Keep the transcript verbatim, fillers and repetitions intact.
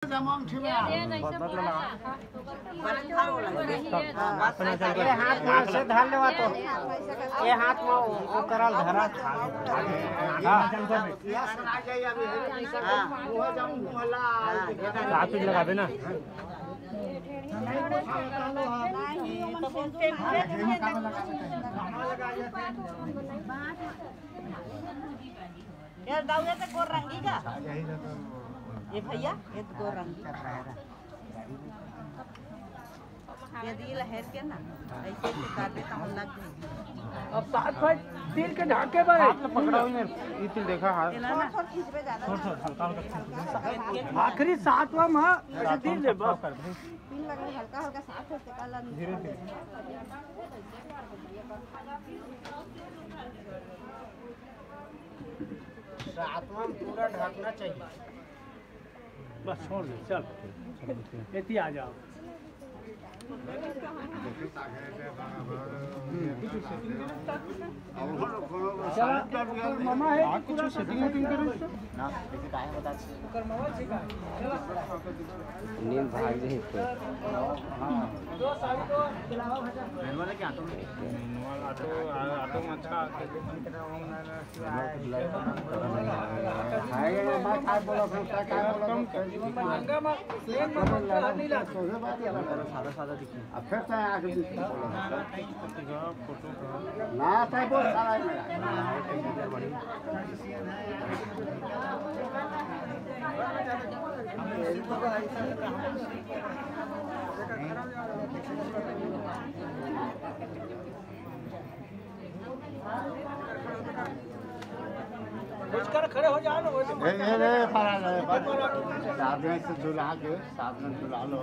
ये हाथ में से धर लेवा तो, ये हाथ में वो, वो करल धरा। हाँ। सात फीट लगाबे ना। यार, दाऊ, ये तो गोर रंगी का। ये भैया, ये तो गोर रंगी। ये दिल हेर के ना, ऐसे ऐसे कर देता हूँ, लग गई। अब सात भाई दिल के ढाके पर हाथ में पकड़ाओ ही नहीं, ये तिल देखा हाथ। ये ना, ना। थोड़ा, थोड़ा खींचबे ज्यादा। थोड़ा, थोड़ा हल्का, हल्का खींच दे। आखिरी सातवां माँ, ऐसे दिल दे बस। पिन लगा, हल्का, हल्का साफ होते काला नहीं। धीरे, धीरे। सातवां में पूरा ढकना चाहिए। बस छोड़ दे, चल। एती आ जाओ। मामा है, कुछ सेटिंग वेटिंग करो। नींद भाग जाए तो। ऑटो, ऑटो में अच्छा। सादा, सादा दिखी। अब फिर से आके दिखी। ना, तो बहुत सारा है मेरा। कुछ कर, खड़े हो जाओ ना, वो तो ए, ए, ए, परा, ए, परा। सामने से दुल्हा के, सामने दुल्हा लो।